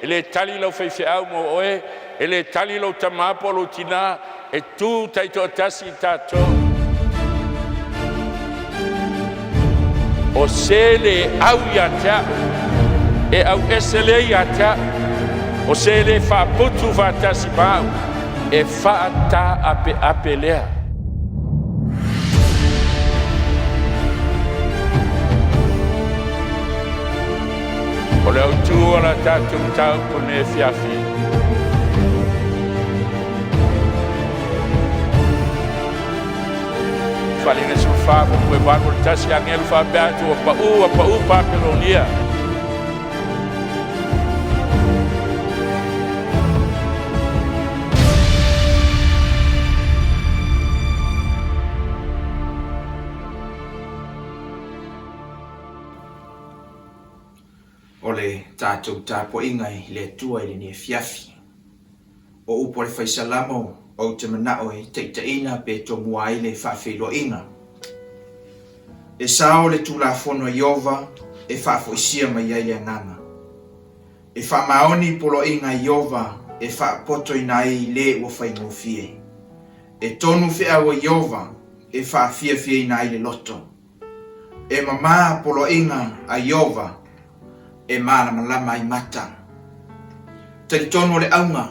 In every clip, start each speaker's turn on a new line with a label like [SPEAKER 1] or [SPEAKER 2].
[SPEAKER 1] E le tali lau faifeau mo oe, e le tali lou tama po o lou tina, e tu taitoatasi i tatou. O se le au ia te au, e auese lea ia te au. O se le faaputu faatasi ma au, e faataapeape lea. O le autu o la tatou mataupu i lenei afiafi, Faaaliga 14:81, agelu faapea atu, ua pau, ua pau Papelonia.
[SPEAKER 2] O le tatou tapuaiga i le Atua i lenei afiafi. O upu a le Fai Salamo, Ou te manao e taitaiina pe tomua ai le faafeiloaiga. E sao le Tulafono a Ieova e faafoisia mai ai le agaga. E faamaoni poloaiga a Ieova e faapotoina ai le ua faigofie. E tonu feau a Ieova e faafiafiaina ai le loto. E mamā poloaiga a Ieova e malamalama ai mata. Talitonu o le auga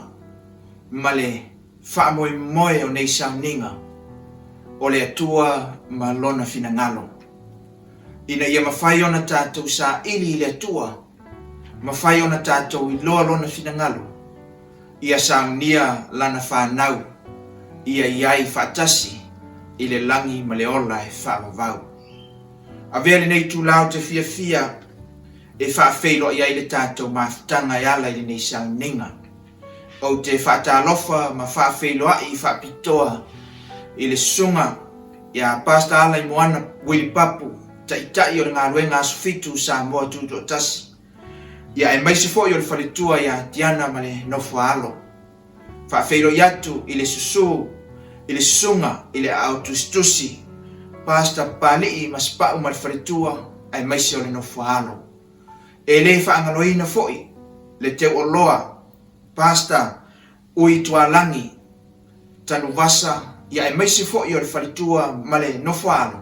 [SPEAKER 2] ma le faamoemoe o nei sauniga o le Atua ma Lona finagalo, ina ia mafai ona tatou saili i le Atua, mafai ona tatou iloa Lona finagalo, ia saunia Lana fanau, ia i ai faatasi i le lagi ma le ola e faavavau. Avea lenei itula ou te fiafia e faafeiloai ai le tatou mafutaga e ala i lenei sauniga. Ou te faatalofa ma faafeiloai faapitoa i le Susuga ia Pastor Alaimoana Willie Papu, Taitai o le Galuega Aso Fitu Samoa Tutoatasi, ia aemaise foi o le faletua ia Tiana ma le nofo a alo. Faafeiloai atu i le susu i le susuga i le aao tusitusi, Pastor Papalii Masepau ma le faletua aemaise o le nofo a alo. E le faagaloina foi le teuoloa Pastor Ui Tualagi Tanuvasa ia aemaise foi o le faletua ma le nofoaalo,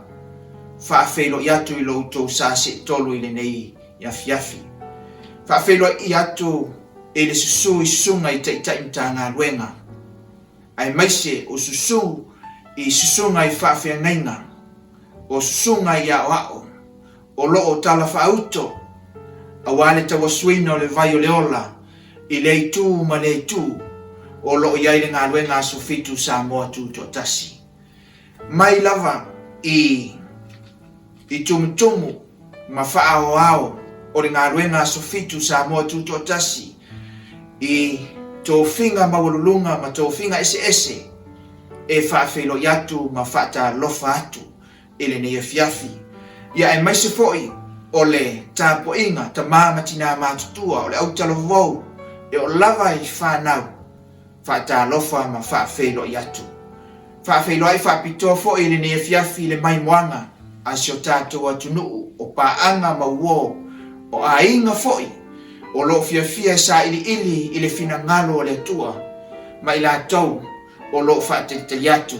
[SPEAKER 2] faafeiloai atu i lo outou sa seetolu i lenei afiafi. Faafeiloai atu i le susu i susuga i Taitai Matagaluega, aemaise o susu i susuga i faafeagaiga, o susuga i aoao, o lo o talafaauto aua le tauasuina o le vai o le ola i lea itu ma lea itu o lo o i ai le galuega Aso Fitu Samoa Tutoatasi. Mai lava i i tumutumu ma faaoao o le galuega Aso Fitu Samoa Tutoatasi i tofiga maualuluga ma tofiga eseese e faafeiloai atu ma faatalofa atu i lenei afiafi, ia aemaise foi o le tapuaiga tama ma tinā matutua o le autalavou e oo lava i fanau, faatalofa ma faafeiloai atu. Faafeiloai faapitoa foi i lenei afiafi i le maimoaga a si o tatou atunuu o paaga ma uo o aiga foi o lo o fiafia e sailiili i le finagalo o le Atua ma i latou o lo o faatalitali atu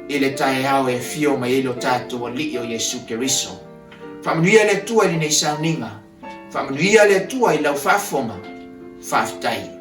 [SPEAKER 2] i le taeao e afio mai ai lo tatou Alii o Iesu Keriso. Faamanuia le Atua i lenei sauniga. Faamanuia le Atua i lau faafofoga. Faafetai.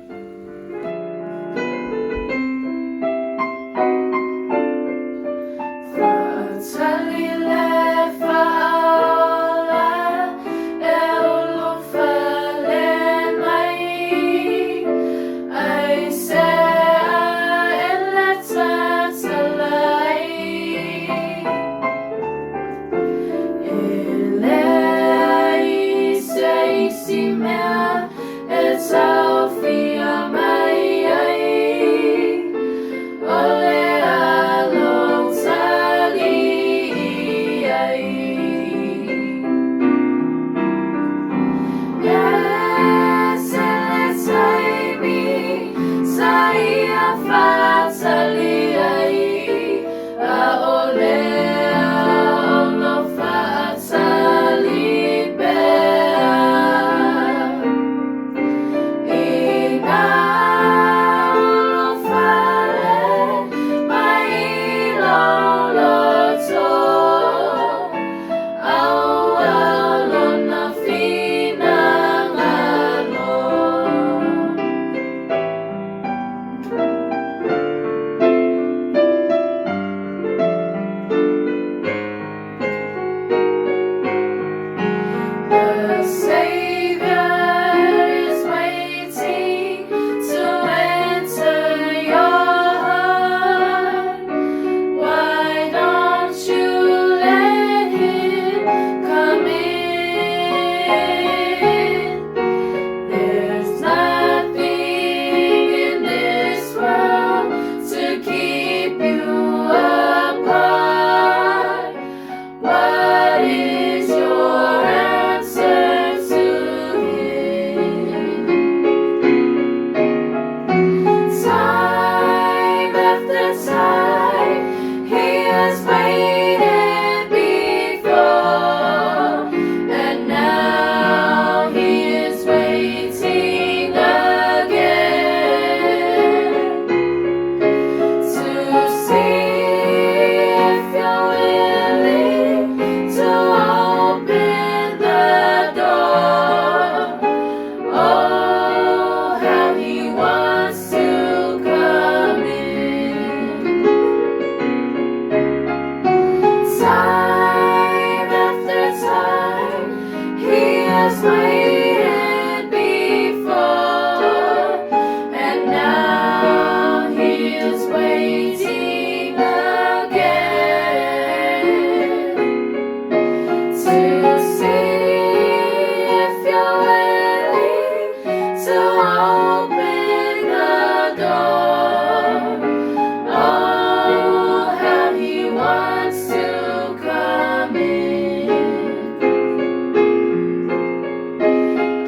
[SPEAKER 2] to open the door. Oh, how he wants to come in.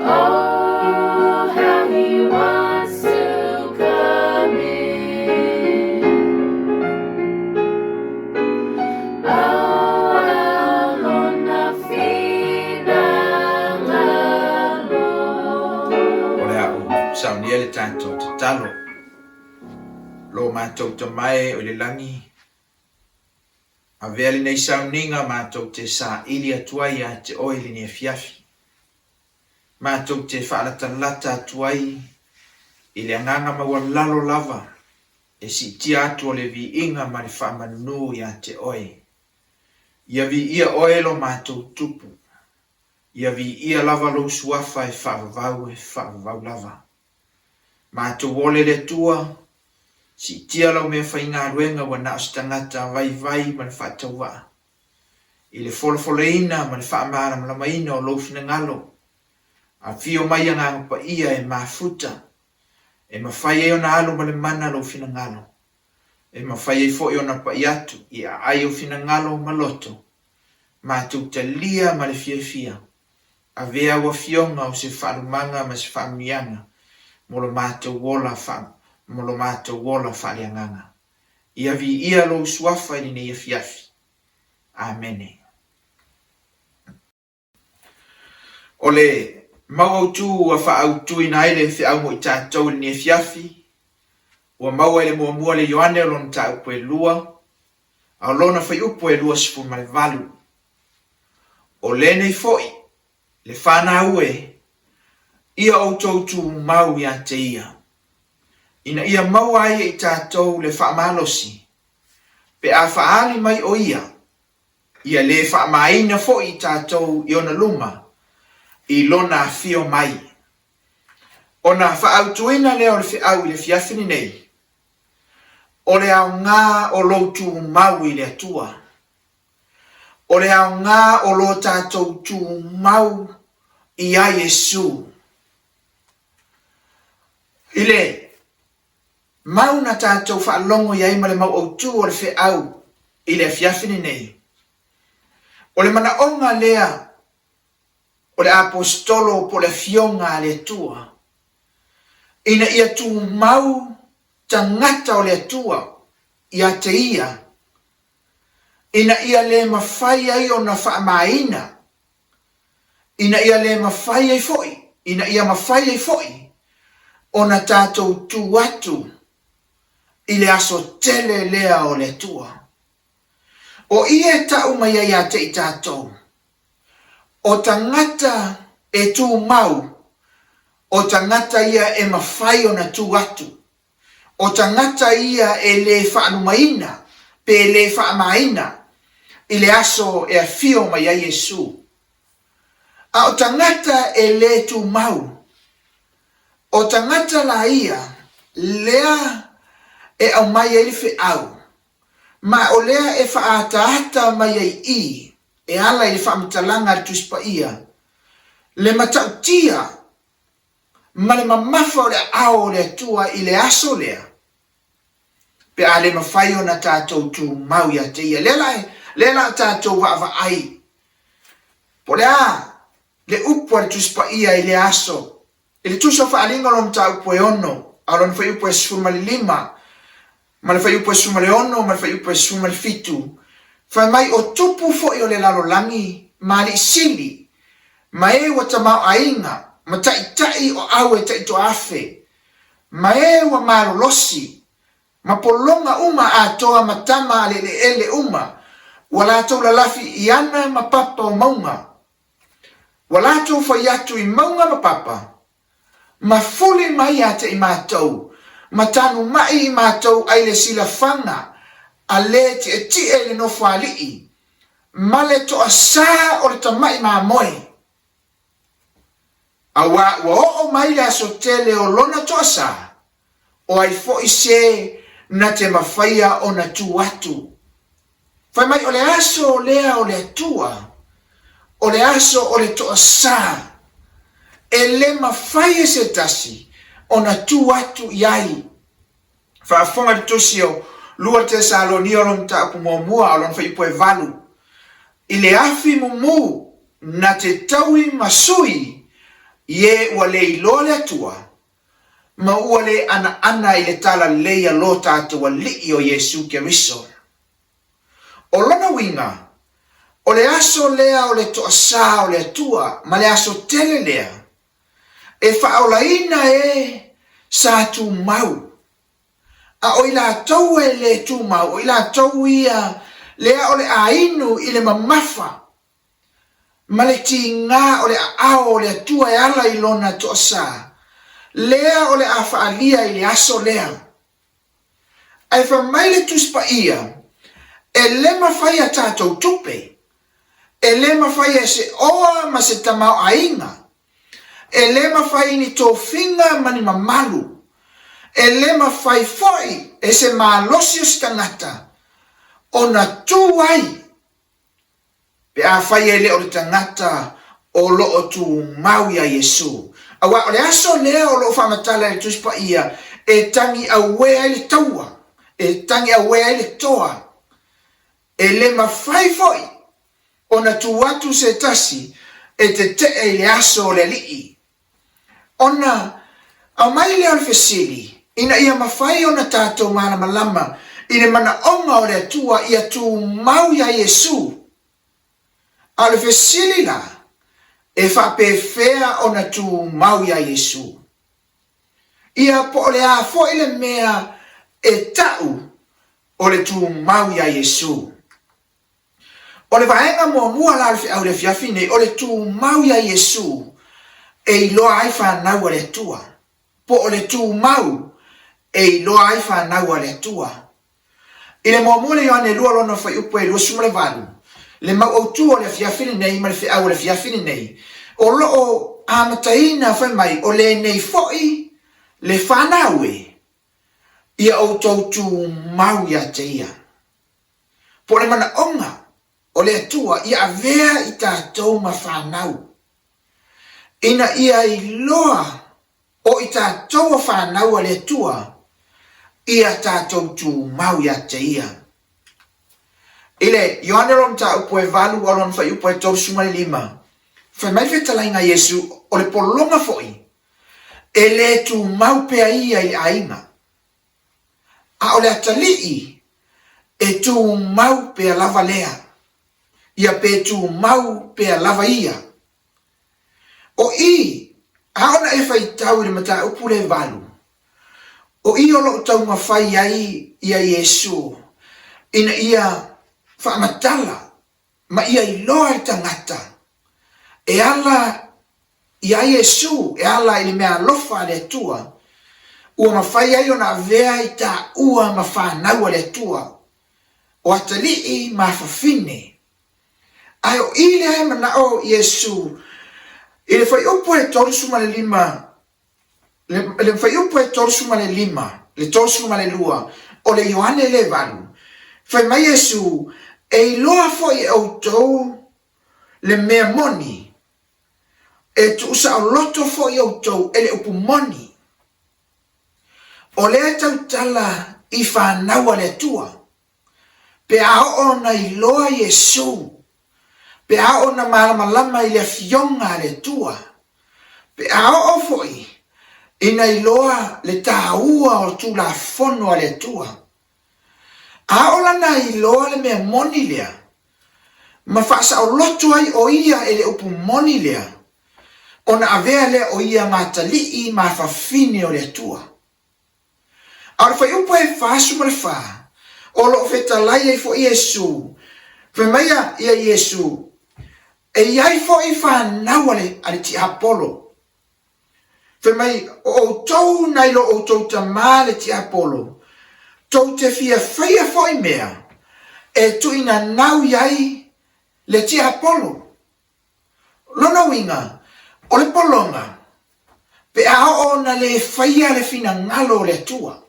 [SPEAKER 2] Oh, how he wants to come in. Aua lona finagalo. O le a ou saunia le tatou tatalo. Lo matou Tama e o i le lagi, avea lenei sauniga matou te saili atu ai ia te Oe i lenei afiafi. Matou te faalatalata atu ai i le agaga maualalo lava e siitia atu o le viiga ma le faamanunū ia te Oe. Ia viia Oe lo matou Tupu. Ia viia lava Lou Suafa e faavavau e faavavau lava. Matou ole le Atua, siitia Lau meafaigaluega ua na o se tagata vaivai ma le faatauvaa. I le folafolaina ma le faamalamalamaina o Lou finagalo, afio mai Agaga Paia e mafuta, e mafai ai ona alu ma le mana Lou finagalo, e mafai ai foi ona pai atu i aai o finagalo ma loto, matou talia ma le fiafia, avea au Afioga o se faalumaga ma se faamanuiaga mo lo matou ola mo lo matou ola faaleagaga. Ia viia Lou Suafa i lenei afiafi. Amene. O le mau autu ua faaautuina ai le feau mo i tatou i lenei afiafi, ua maua i le muamua le Ioane o lona mataupu e lua, a o lona fuaiupu e 28. O lenei foi le fanau e, ia outou tumau ia te ia, ina ia maua ai e i tatou le faamalosi, pe a faaali mai o ia, ia le faamaina foi i tatou i ona luma i lona afio mai. Ona faaautuina lea o le feau i le afiafi lenei, o le aoga o lou tumau i le Atua. O le aoga o lo tatou tumau iā Iesu. I le mau na tatou faalogo i ai ma le mau autu o le feau i le afiafi lenei, o le manaoga lea o le Aposetolo po o le Afioga a le Atua, ina ia tumau tagata o le Atua ia te Ia, ina ia le mafai ai ona faamaina ina ia le mafai ai foi, ina ia mafai ai foi ona tatou tu atu i le aso tele lea o le Atua. O ia e tau mai ai ia te i tatou, o tagata e tumau, o tagata ia e mafai ona tu atu O tagata ia e le faalumaina pe le faamaina i le aso e afio mai ai Iesu. A o tagata e le tumau, o tagata la ia lea e aumai ai le feau, ma o lea e faaataata mai ai i e ala i le faamatalaga a le Tusi Paia, le matautia ma le mamafa o le aao o le Atua i le aso lea, pe a le mafai ona tatou tumau ia te Ia. Lea la, lea la tatou vaavaai, po o le a le upu a le Tusi Paia i lea aso, i le tusa o faaaliga o lona mataupu e ono, a o lona fuaiupu e 15, ma le fuaiupu e 16 ma le fuaiupu e 17, fai mai o tupu foi o le lalolagi ma alii sili, ma e ua tamaoaiga, ma taitai o au e taitoafe, ma e ua malolosi, ma pologa uma atoa ma tama a le eleele uma, ua latou lalafi i ana ma papa o mauga. Ua latou fai atu i mauga ma papa, Ma fuli mai ia te i matou, ma tanu mai i matou ai le silafaga a le tietie i le nofoalii, ma le toasā o le tama'i mamoe. Auā ua oo mai le aso tele o lona toasā, o ai foi se na te mafaia ona tu atu. Fai mai o le aso lea o le Atua, o le aso o le toasā. E le mafai e se tasi ona tu atu i ai. Faafofoga i le tusi o 2 Tesalonia o lona mataupu muamua o lona fuaiupu e 8, I le afi mumu na te taui ma sui i e ua le iloa le Atua, ma ua le anaana i le talalelei a lo tatou Alii o Iesu Keriso. O lona uiga, o le aso lea o le toasā o le Atua ma le aso tele lea, e faaolaina e sa tumau, a o i latou e le tumau, o i latou ia lea o le a inu i le mamafa ma le tiga o le aao o le Atua e ala i lona toasā, lea o le a faaalia i le aso lea. Ae fai mai le Tusi Paia, E le mafai a tatou tupe, e le mafai e se oa ma se tamaoaiga, e le mafai i ni tofiga ma ni mamalu, e le mafai foi e se malosi o se tagata ona tu ai Pe afai e le o le tagata o lo o tumau iā Iesu. Aua o le aso lea o lo o faamatala e le Tusi Paia e tagi auē ai le taua, e tagi auē ai le toa. E le mafai foi ona tu atu se tasi e teteʻe i le aso o le Alii. Ona aumai lea o le fesili, ina ia mafai ona tatou malamalama i le manaoga o le Atua ia tumau iā Iesu. A o le fesili la, e faapefea ona tumau iā Iesu? Ia po o le a foi le mea e ta'u o le tumau iā Iesu? O le vaega muamua la o le feau i le afiafi nei, o le tumau iā Iesu e iloa ai fanau a le Atua. Po o le tumau e iloa ai fanau a le Atua. I le muamua le Ioane 2 lona fuaiupu e 28, le mau autu o le afiafi lenei ma le feau o le afiafi lenei, o lo o amataina fai mai o lenei foi le fanau e ia outou tumau ia te ia. Po o le manaoga o le Atua ia avea i tatou ma fanau, ina ia iloa o i tatou o fanau a le Atua, ia tatou tumau ia te Ia. I le Ioane o lona mataupu e 8 o lona fuaiupu e 35, fai mai le fetalaiga a Iesu, o le pologa foi, e le tumau pea ia i le aiga. A o le atalii, e tumau pea lava lea, ia pe tumau pea lava ia. O i, a ona e faitau i le mataupu le valu, o i o lo o taumafai ai ia Iesu ina ia faamatala ma ia iloa e le tagata e ala iā Iesu e ala i le meaalofa a le Atua, ua mafai ai ona avea i taua ma fanau a le Atua, o atalii ma afafine. Ae o i lea e manao Iesu i le fuaiupu e 35, le fuaiupu e 35, le 32 o le Ioane le 8, fai mai Iesu, E iloa foi e outou le mea moni, E tuusaoloto foi outou e le upu moni. O lea tautala i fanau a le Atua, pe a oo ona iloa Iesu, pe a oo ona malamalama i le Afioga a le Atua, pe a oo foi ina iloa le taua o Tulafono a le Atua. A oo lana iloa le mea moni lea, ma faasaoloto ai ʻo ia e le upu moni lea, ona avea lea o ia ma atalii ma afafine o le Atua. A o le fuaiupu e 44, o lo o fetalai ai foi Iesu, fai mai ia Iesu, E i ai foi fanau a le, a le tiapolo. Fai mai, o outou nai lo outou tamā le tiapolo, tou te fia faia foi mea e tuuinanau i ai le tiapolo. Lona uiga, o le pologa, pe a oo ona le faia le finagalo o le Atua.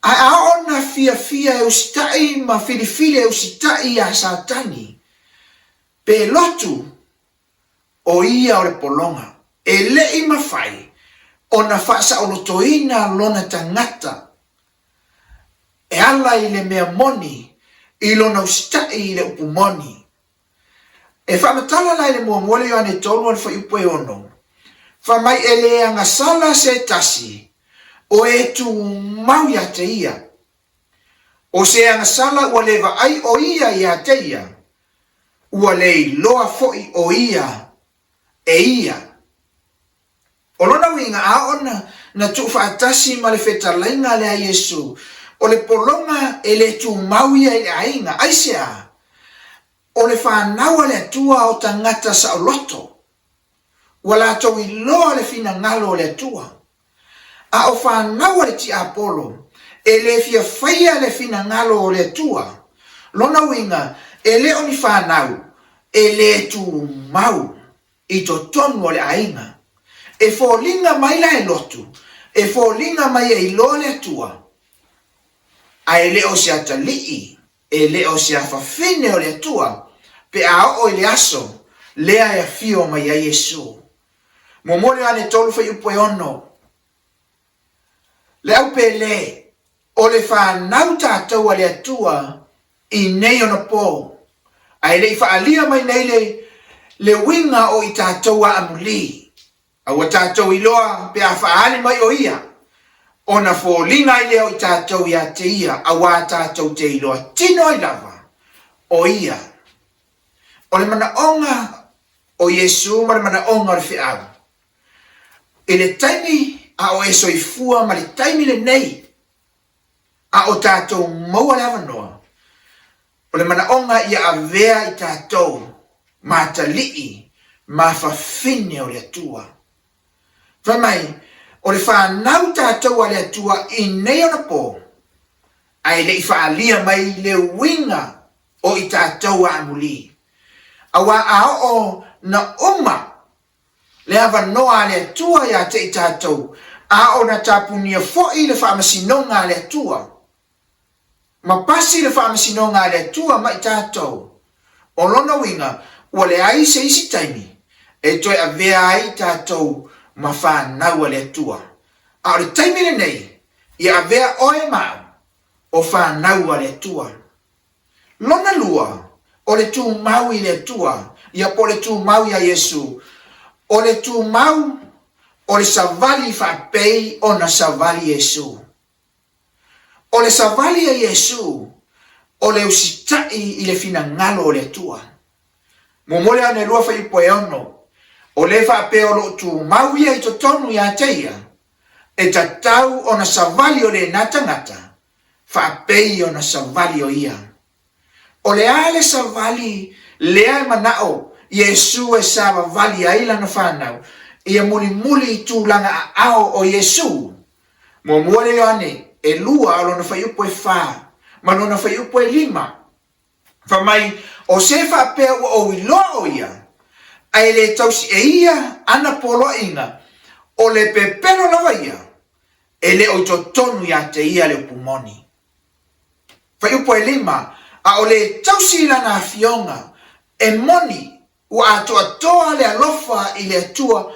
[SPEAKER 2] Ae a oo ona fiafia e usitai ma filifili e usitai iā Satani, pe lotu, O ia o le pologa, e le i mafai ona faasaolotoina lona tagata e ala i le mea moni i lona usitai i le upu moni. E faamatala la i le muamua le Ioane 3 o le fuaiupu e 6, fai mai e le agasala se tasi o e tumau ia te ia. O se agasala ua le vaai o ia ia te ia, ua le iloa foi o ia e ia. O lona uiga, a oo na tuufaatasi ma le fetalaiga lea a Iesu, o le pologa e le tumau ia i le aiga. Aisea? O le fanau a le Atua o tagata saoloto. Ua latou iloa le finagalo o le Atua. A o fanau a le tiapolo, e le fia faia le finagalo o le Atua. Lona uiga, e le o ni fanau, e le tumau i totonu o le aiga. E foliga mai la e lotu, e foliga mai e iloa le Atua, a e le o se atalii, e le o se afafine o le Atua, pe a oo i le aso lea e afio mai ai Iesu. Muamua Ioane 3 fuaiupu e 6. Le au pele, o le fanau tatou a le Atua i nei ona po, a e le i faaalia mai nei le le uiga o i tatou a amuli. A ua tatou iloa pe a faaali mai o Ia, ona foliga ai lea o i tatou ia te Ia, auā tatou te iloa tino ai lava o Ia. O le manaoga o Iesu ma le manaoga o le feau. I le taimi a o e soifua ma le taimi lenei a o tatou maua le avanoa, o le manaoga ia avea i tatou ma atalii ma afafine o le Atua. Fai mai, o le fanau tatou a le Atua i nei ona po, ae le i faaalia mai le uiga o i tatou a amuli. Auā a oo na uma le avanoa a le Atua ia te i tatou, a o na tapunia foi le faamasinoga a le Atua, ma pasi le faamasinoga a le Atua ma i tatou. O lona uiga, ua leai se isi taimi e toe avea ai i tatou ma fanau a le Atua. A o le taimi lenei, ia avea oe ma au, o fanau a le Atua. Lona lua, o le tumau i le Atua, ia po o le tumau iā Iesu, o le tumau o le savali faapei ona savali Iesu. O le savali a Iesu, o le usitai i le finagalo o le Atua. Muamua le anelua fuaiupu e 6, o le faapea o lo o tumau ia i totonu ia te ia, e tatau ona savali o lena tagata, faapei ona savali o ia. O le a le savali lea e manao Iesu e savavali ai lana fanau ia mulimuli i tulaga aao o Iesu? Muamua le Ioane e lua o lona fuaiupu e fa ma lona fuaiupu e lima. Fai mai, o se faapea ua ou iloa o ia, a e le tausi e ia ana poloaiga, o le pepelo lava ia, E le o i totonu ia te ia le upu moni. Fuaiupu e lima, a o le tausi i lana afioga, e moni ua atoatoa le alofa i le Atua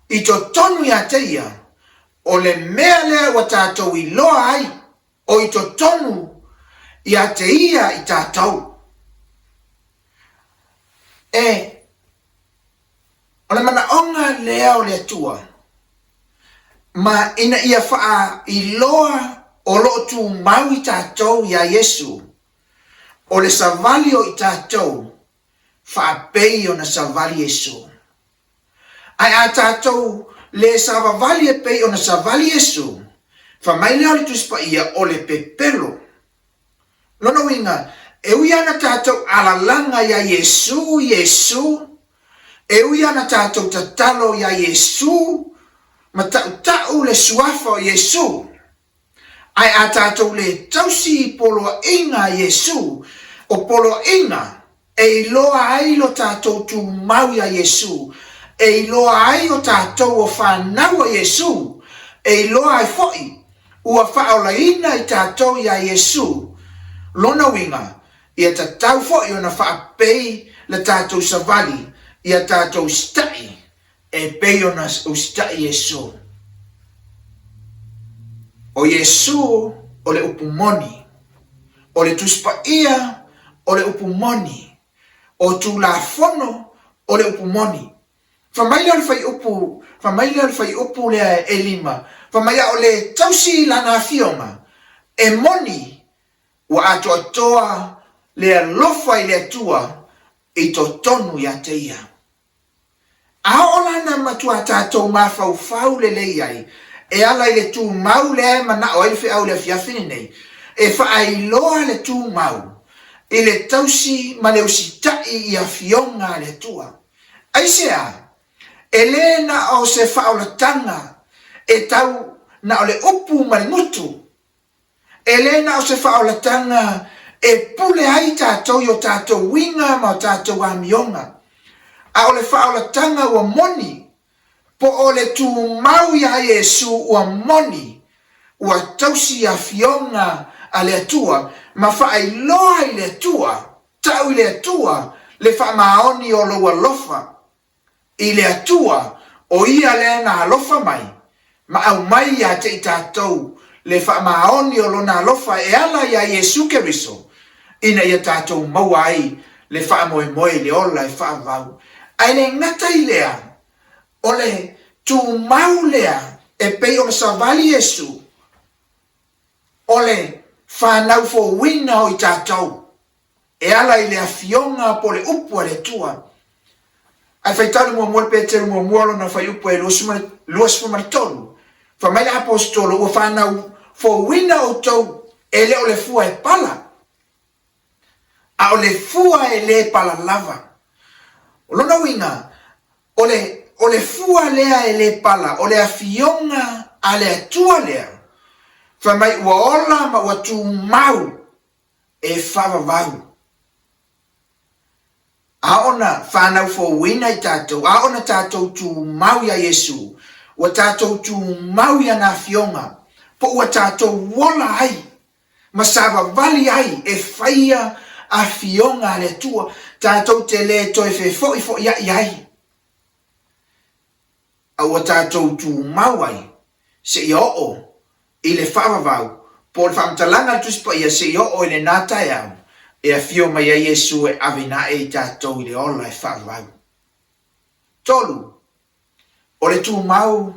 [SPEAKER 2] i totonu ia te ia, o le mea lea ua tatou iloa ai o i totonu ia te ia i tatou. E, o le manaoga lea o le Atua, ma ina ia faailoa o lo o tumau i tatou iā Iesu, o le savali o i tatou faapei ona savali Iesu. Ae a tatou le savavali e pei ona savali Iesu, fai mai lea o le Tusi Paia, o le pepelo. Lona uiga, e ui ana tatou alalaga iā Iesu, Iesu, e ui ana tatou tatalo iā Iesu, ma taʻutaʻu le suafa o Iesu, ae a tatou le tausi i poloaiga a Iesu, o poloaiga e iloa ai lo tatou tumau iā Iesu, e iloa ai o tatou o fanau a Iesu, e iloa ai foi ua faaolaina i tatou iā Iesu, lona uiga, ia tatau foi ona faapei le tatou savali Ia tatou usitai e pei ona usitai Iesu. O Iesu o le upu moni. O le Tusi Paia o le upu moni. O Tulafono o le upu moni. Fai mai lea o le fuaiupu, fai mai lea o le fuaiupu lea e 5, fai mai a o le tausi i lana afioga, e moni ua atoatoa le alofa i le Atua i totonu ia te ia. A oo la na matuā tatou mafaufau lelei ai e ala i le tumau lea e manao ai le feau i le afiafi lenei, e faailoa le tumau i le tausi ma le usitai i afioga a le Atua. Aisea? E le na o se faaolataga e tau na o le upu ma le gutu, E le na o se faaolataga e pule ai tatou i o tatou uiga ma o tatou amioga, a o le faaolataga ua moni, po o le tumau iā Iesu ua moni, ua tausi afioga a le Atua ma faailoa i le Atua, tau i le Atua le faamaoni o lou alofa. I le Atua, o Ia lea na alofa mai ma aumai ia te i tatou le faamaoni o Lona alofa e ala iā Iesu Keriso, ina ia tatou maua ai le faamoemoe i le ola e faavavau. Ae le gata i lea, o le tumau lea e pei ona savali Iesu, o le fanau fouina o i tatou. E ala i le afioga po o le upu a le Atua. Ae faitau le muamua le Peteru muamua lona fuaiupu e 23, fai mai le Aposetolo, Ua fanau fouina outou, e le o le fua e pala, a o le fua e le pala lava. O lona uiga, o le, o le fua lea e le pala, o le afioga a le Atua lea, fai mai ua ola ma ua tumau e faavavau. A ona fanau fouina i tatou, a ona tatou tumau iā Iesu, ua tatou tumau i ana afioga, po ua tatou ola ai ma savavali ai e faia afioga a le Atua, tatou te le toe fefo'ifo'ia'i ai. A ua tatou tumau ai seia oo i le faavavau, po o le faamatalaga a le Tusi Paia seia oo i lena taeao e afio mai ai Iesu e aveina ae i tatou i le ola e faavavau. 3, O le tumau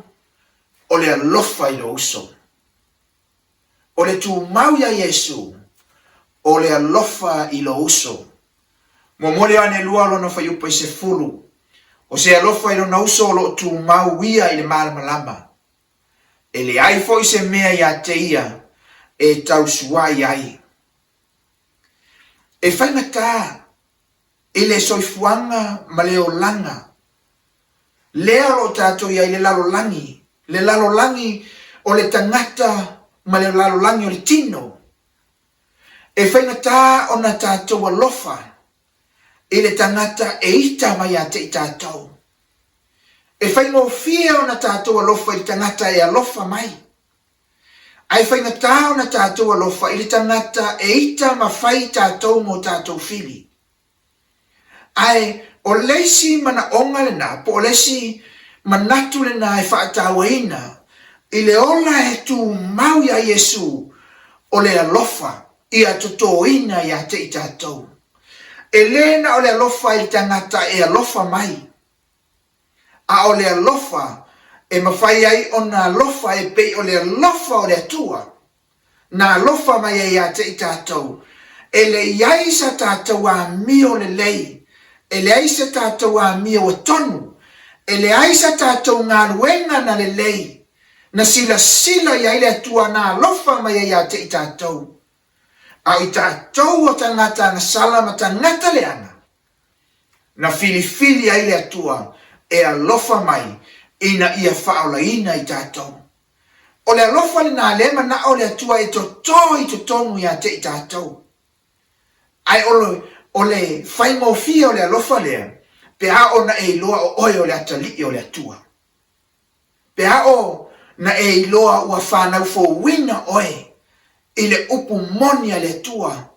[SPEAKER 2] o le alofa i lou uso. O le tumau iā Iesu, o le alofa i lou uso. Muamua le Ioane 2 lona fuaiupu e 10, O se alofa i lona uso o lo o tumau ia i le malamalama. E leai foi se mea ia te ia e tausuai ai. E faigata i le soifuaga ma le olaga lea o lo o tatou i ai le lalolagi, le lalolagi o le tagata ma le lalolagi o le tino. E faigata ona tatou alofa i le tagata e ita mai ia te i tatou. E faigofie ona tatou alofa i le tagata e alofa mai. Ae faigata ona tatou alofa i le tagata e ita ma fai tatou mo tatou fili. Ae o le isi manaoga lena po o le isi manatu lena e faatauaina i le ola e tumau iā Iesu o le alofa ia totoina ia te i tatou. E le na o le alofa i le tagata e alofa mai, a o le alofa e mafai ai ona alofa e pei o le alofa o le Atua na alofa mai ai ia te i tatou. E le i ai sa tatou amio lelei, e leai se tatou amio ua tonu, e leai sa tatou galuega na lelei, na silasila i ai le Atua na alofa mai ai ia te i tatou. A o i tatou o tagata agasala ma tagata leaga, na filifili ai le Atua e alofa mai ina ia faaolaina i tatou. O le alofa lena lea e manao le Atua e toto i totonu ia te i tatou. Ae o le, o le faigofie o le alofa lea, pe a ona e iloa o oe o le atalii o le Atua. Pe a o na e iloa ua fanau fouina oe i le upu moni a le Atua,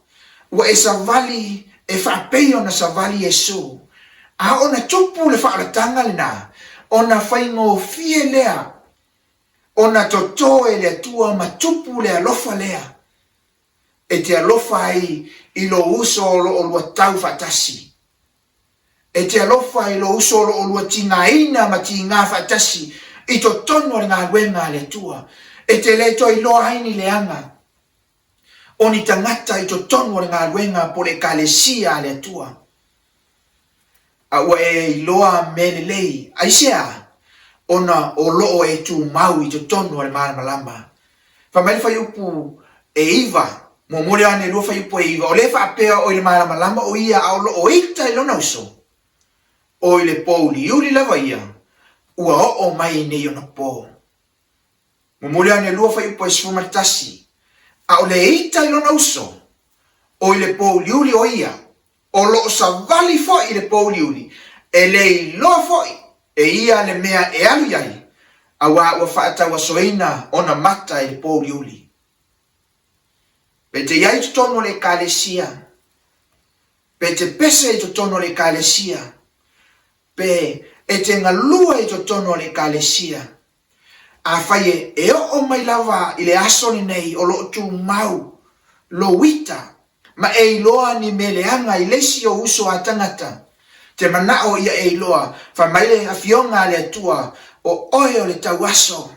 [SPEAKER 2] ua e savali e faapei ona savali Iesu. A oo ina tupu le faaolataga lena, ona faigofie lea ona toto e le Atua ma tupu le alofa lea e te alofa ai i lou uso o lo o lua tau faatasi. E te alofa i lou uso o lo o lua tigaina ma tiga faatasi i totonu o le galuega a le Atua. E te le toe iloa ai ni leaga o ni tagata i totonu o le galuega po o le Ekalesia a le Atua. A ua e iloa mea lelei, aisea? Ona o lo o e tumau i totonu o le malamalama. Fai mai le fuaiupu e 9, muamua Ioane 2 fuaiupu e 9, o lea e faapea o i le malamalama o ia a o lo o ita i lona uso, o i le pōuliuli lava ia, ua oo mai nei ona po. Muamua Ioane 2 fuaiupu e 11, a o le ita i lona uso, o i le pōuliuli o ia, O lo o savali foi i le pōuliuli, e le iloa foi e ia le mea e alu i ai, auā ua faatauasoina ona mata i le pōuliuli. Pe te i ai i totonu o le Ekalesia, pe te pese i totonu o le Ekalesia, pe e te galue i totonu o le Ekalesia, Afai e oo mai lava i le aso lenei o lo o tumau lou ita ma e iloa ni mea leaga i le isi ou uso a tagata, te manao ia e iloa, fai mai le Afioga a le Atua, o oe o le tauaso.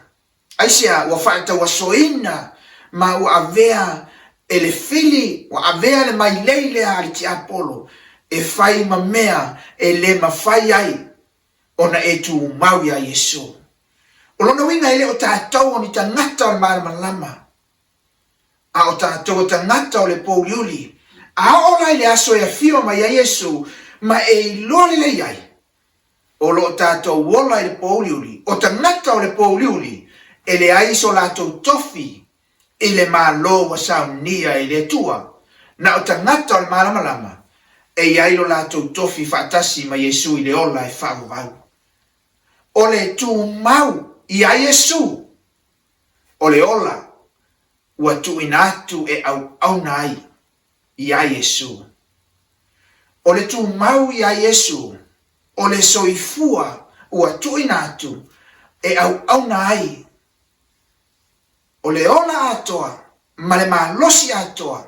[SPEAKER 2] Aisea ua faatauasoina ma ua avea e le fili, ua avea le mailei lea a le tiapolo e fai ma mea e le mafai ai ona e tumau iā Iesu. O lona uiga e le o tatou o ni tagata o le malamalama, a o tatou o tagata o le pōuliuli. A oo la i le aso e afio mai ai Iesu ma e iloa lelei ai, o lo o tatou ola i le pōuliuli, o tagata o le pōuliuli e leai so latou tofi i le Malo ua saunia e le Atua, na o tagata o le malamalama e i ai lo latou tofi faatasi ma Iesu i le ola e faavavau. O le tumau iā Iesu, o le ola ua tuuina atu e auauna ai iā Iesu. O le tumau iā Iesu, o le soifua ua tuuina atu e auauna ai O le ola atoa ma le malosi atoa,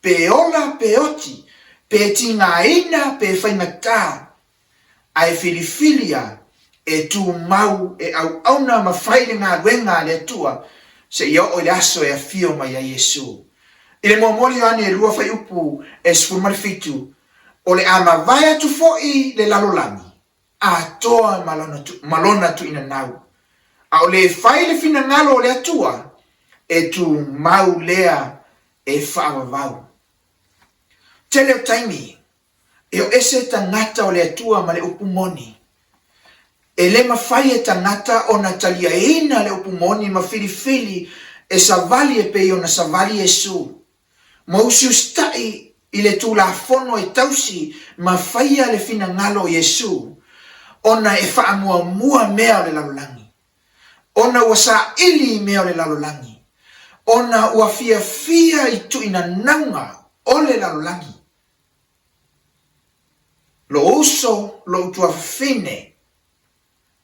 [SPEAKER 2] pe ola pe oti, pe tigaina pe faigata, ae filifilia e tumau e auauna ma fai le galuega a le Atua seia oo i le aso e afio mai ai Iesu. I le muamua o Ioane e 2 fuaiupu e 17, o le a mavae atu foi le lalolagi, atoa ma lona tuuinanau. A o le fai le finagalo o le Atua, e tumau lea e faavavau. Tele o taimi, e o ese tagata o le Atua ma le upu moni. E le mafai e tagata ona taliaina le upu moni ma filifili e savali e pei ona savali Iesu. Ma usiusitaʻi i le Tulafono e tausi ma faia le finagalo o Iesū, ona e faamuamua mea o le lalolagi, ona ua saili i mea o le lalolagi, ona ua fiafia i tuuinanauga o le lalolagi. Lou uso, lou tuafafine,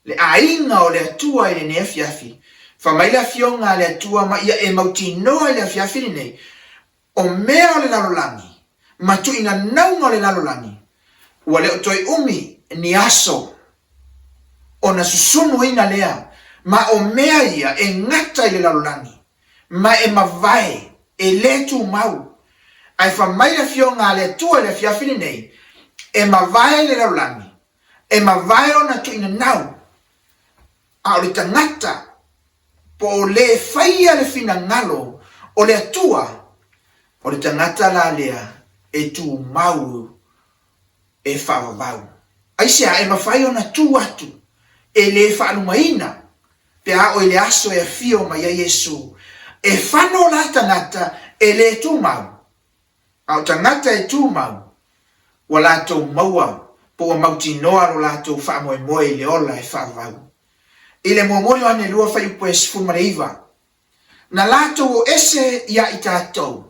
[SPEAKER 2] Le aiga o le Atua i lenei afiafi. Fai mai le Afioga a le Atua ma ia e mautinoa i le afiafi lenei, o mea o le lalolagi, ma tuuinanauga o le lalolagi, ua le o toe umi ni aso ona susunuina lea, ma o mea ia e gata i le lalolagi, ma e mavae, e le tumau. Ae fai mai le Afioga a le Atua i le afiafi lenei, e mavae le lalolagi, E mavae ona tuuinanau, a o le tagata po o le faia le finagalo o le Atua, o le tagata la lea e tumau e faavavau. Aisea e mafai ona tu atu e le faalumaina pe a oo i le aso e afio mai ai Iesu? E fano la tagata e le tumau A o tagata e tumau, ua latou maua po ua mautinoa lo latou faamoemoe i le ola e faavavau. I le muamua Ioane 2 fuaiupu e 19, na latou o ese iā i tatou,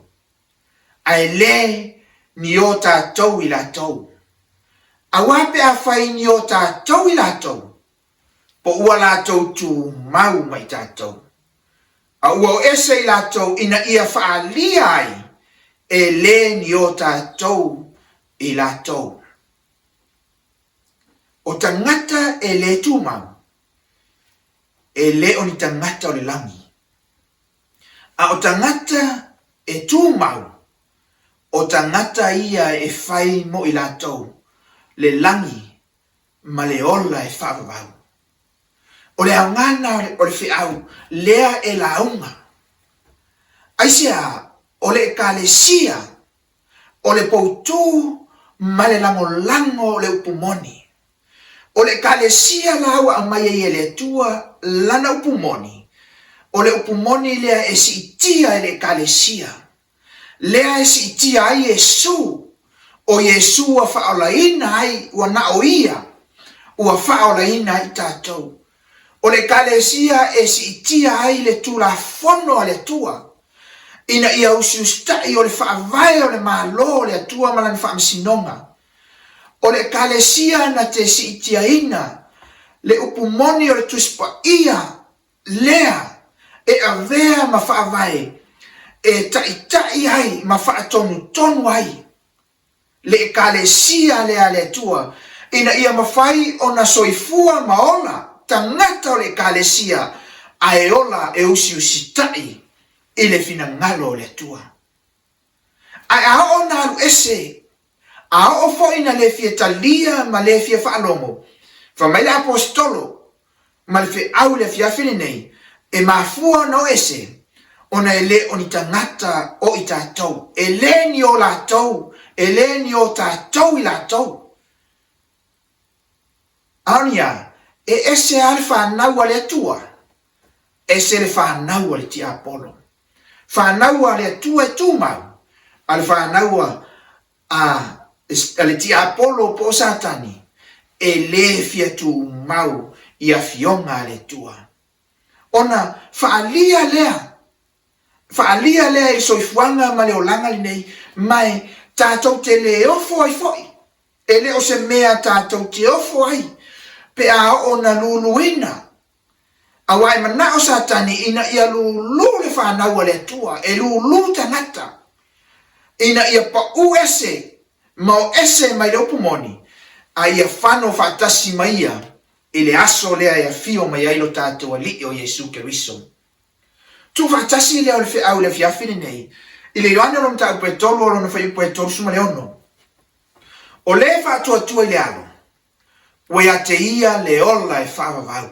[SPEAKER 2] ae le ni o tatou i latou. Aua pe afai ni o tatou i latou, po ua latou tumau ma i tatou. A ua o ese i latou ina ia faaalia ai e lē ni o tatou i latou. O tagata e lē tumau, e lē o ni tagata o le lagi, a o tagata e tumau, o tagata ia e fai mo i latou le lagi ma le ola e faavavau. O le aoga na o le feau lea e lauga. Aisea o le Ekalesia o le poutū ma le lagolago o le upu moni. O le Ekalesia la ua aumai ai e le Atua lana upu moni, o le upu moni lea e siitia e le Ekalesia, lea e siitia ai Iesu, o Iesu ua faaolaina ai, ua na o Ia ua faaolaina ai tatou. O le Ekalesia e siitia ai le Tulafono a le Atua, ina ia usiusita'i o le faavae o le Malo o le Atua ma lana faamasinoga. O le Ekalesia na te siitiaina le upu moni o le Tusi Paia lea e avea ma faavae e taʻitaʻi ai ma faatonutonu ai le Ekalesia lea a le Atua, ina ia mafai ona soifua ma ola tagata o le Ekalesia ae ola e usiusitaʻi i le finagalo o le Atua. Ae a oo na alu ese, a oo foi na le fia talia ma le fia faalogo, fai mai le Aposetolo ma le feau i le afiafi lenei, e mafua ona o ese, ona e le o ni tagata o i tatou, e le ni o latou, e le ni o tatou i latou. A o ni a, e ese lava le fanau a le Atua, ese le fanau a le tiapolo. Fanau a le Atua e tumau, a le fanau a a le tiapolo po o Satani, e lē fia tumau i afioga a le Atua. Ona faaalia lea, faaalia lea i le soifuaga ma le olaga lenei, ma e tatou te lē ofo ai foi. E le o se mea tatou te ofo ai pe a oo ina luluina Aua e manao Satani ina ia lulu le fanau a le Atua, e lulu tagata, ina ia paʻu ese ma o ese mai le upu moni, a ia fano faatasi ma ia i le aso lea e afio mai ai lo tatou Alii o Iesu Keriso. Tuufaatasi lea o le feau i le afiafi lenei, i le Ioane o lona mataupu e tolu o lona fuaiupu e 36. O le e faatuatua i le alo, Ua ia te ia le ola e faavavau.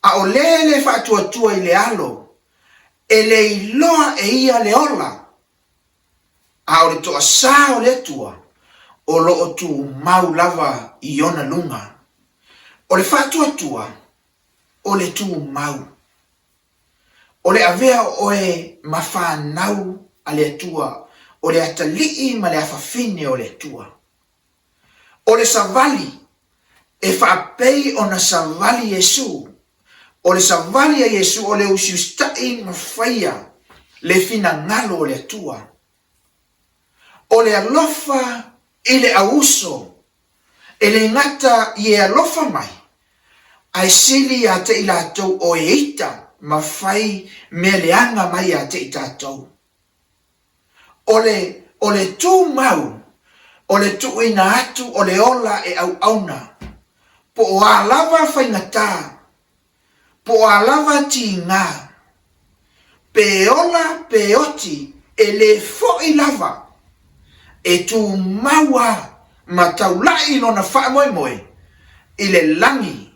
[SPEAKER 2] A o le le faatuatua i le alo, e le iloa e ia le ola, a o le toasā o le Atua, o lo o tumau lava i ona luga. O le faatuatua, o le tumau. O le avea o oe ma fanau a le Atua, o le atalii ma le afafine o le Atua. O le savali e faapei ona savali Iesu. O le savali a Iesu o le usiusitaʻi ma faia le finagalo o le Atua. O le alofa i le auuso, e le gata i e alofa mai, ae sili ia te i latou o e ita ma fai mea leaga mai ia te i tatou. O le, o le tumau, o le tuuina atu o le ola e auauna, po o a lava faigata, po o a lava tiga, pe ola pe oti, e le foʻi lava, e tumau a ma taulaʻi lona faamoemoe i le lagi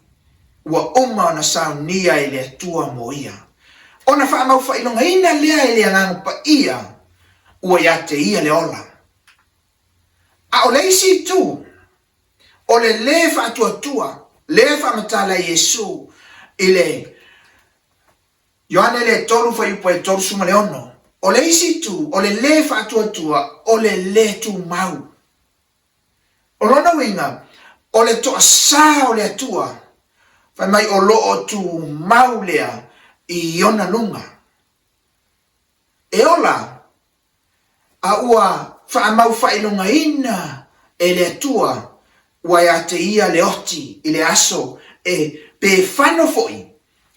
[SPEAKER 2] ua uma ona saunia e le Atua mo ia. Ona faamaufailogaina lea e le Agaga Paia ua ia te ia le ola. A o le isi itu, o le lē faatuatua, lea e faamatala e Iesu i le Ioane le 3 fuaiupu e 36, o le isi itu, o le lē faatuatua, o le lē tumau. O lona uiga, o le toasā o le Atua, fai mai o lo o tumau lea i ona luga. E ola, a ua faamaufaailogaina e le Atua. Ua ia te ia le oti i le aso e pe fano foi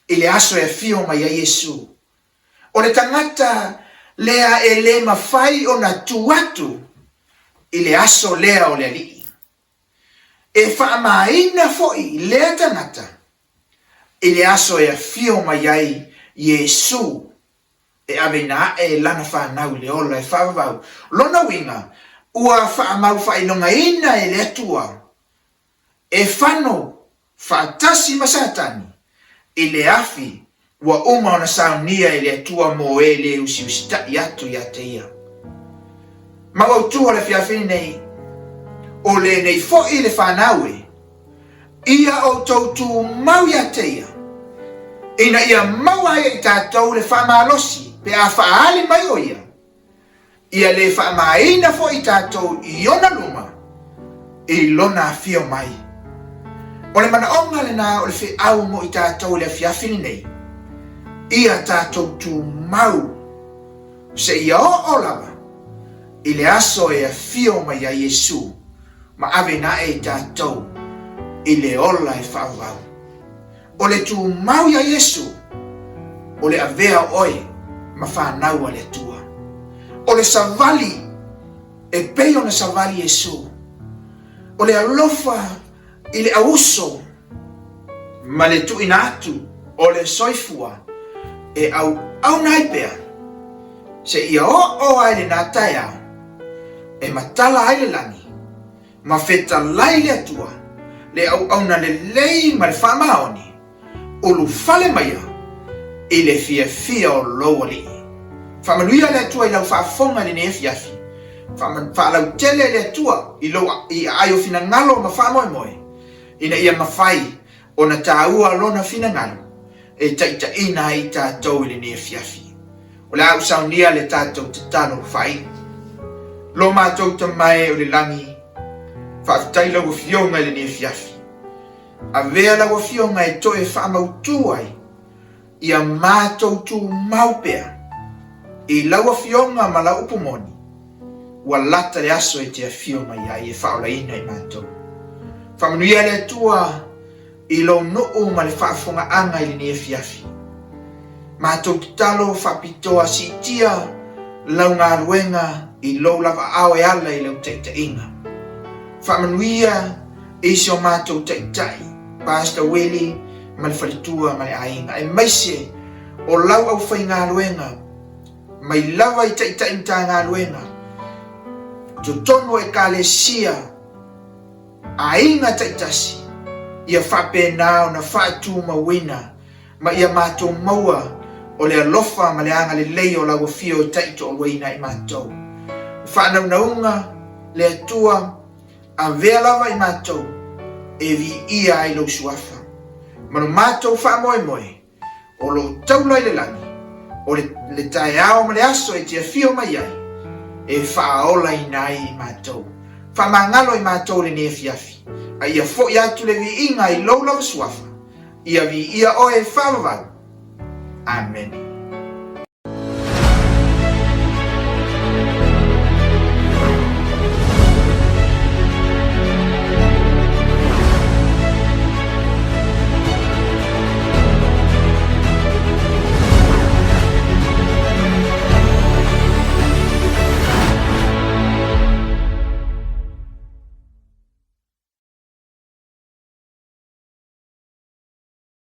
[SPEAKER 2] i le aso e afio mai ai Iesu. O le tagata lea e le mafai ona tu atu i le aso lea o le Alii. E faamaina foi lea tagata i le aso e afio mai ai Iesu e aveina aʻe lana fanau i le ola e faavavau. Lona uiga, ua faamaufaailogaina e le Atua e fano faatasi ma Satani i le afi ua uma ona saunia e le Atua mo e le usiusitaʻi atu ia te ia. Mau autu o le afiafi lenei, o lenei foi le fanau e Ia outou tumau ia te ia, ina ia maua ai e i tatou le faamalosi pe a faaali mai o ia, ia le faamaina foi i tatou i ona luma i lona afio mai. O le manaoga lena o le feau mo i tatou i le afiafi lenei, ia tatou tumau seia oo lava i le aso e afio mai ai Iesu. Ma ave naʻe i tatou i le ola e faavavau. O le tumau iā Iesu, o le avea o oe ma fanau a le Atua. O le savali e pei ona savali Iesu. O le alofa i le auuso ma le tuuina atu o le soifua e auauna ai pea seia oo ai lena taeao e matala ai le lagi ma fetalai le Atua le auauna lelei ma le faamaoni ulufale maia i le fiafia o lou Alii. Faamanuia le Atua i lau faafofoga i lenei afiafi. Faalautele le Atua i lou i aai o finagalo ma faamoemoe, ina ia mafai ona taua Lona finagalo e taitaiina ai i tatou i lenei afiafi. O le a ou saunia le tatou tatalo faaiu. Lo matou Tama e o le lagi, faafetai lau Afioga i lenei afiafi. Avea lau Afioga e toe faamautu ai ia matou tumau pea i lau Afioga ma lau upu moni, ua lata le aso e te afio mai ai e faaolaina i matou. Faamanuia le Atua i lou nuu ma le faafofogaaga i lenei afiafi. Matou tatalo faapitoa siitia lau galuega i lou lava aao e ala i lau taitaiga. Faamanuia i si o matou taitai, Pastor Willie ma le faletua ma le aiga, aemaise o lau aufaigaluega mai lava i Taitai Matagaluega, totonu o Ekalesia, aiga taitasi, ia faapena ona faatumauina ma ia matou maua o le alofa ma le agalelei o lau Afio e taitoaluaina i matou. Faanaunauga le Atua, Avea lava i matou e viia ai lou suafa, ma lo matou faamoemoe o lo o taula i le lagi, o le, le taeao ma le aso e te afio mai ai, e faaolaina ai i matou. Faamagalo i matou lenei afiafi, a ia foi atu le viiga i lou lava suafa, ia viia oe e faavavau. Amene.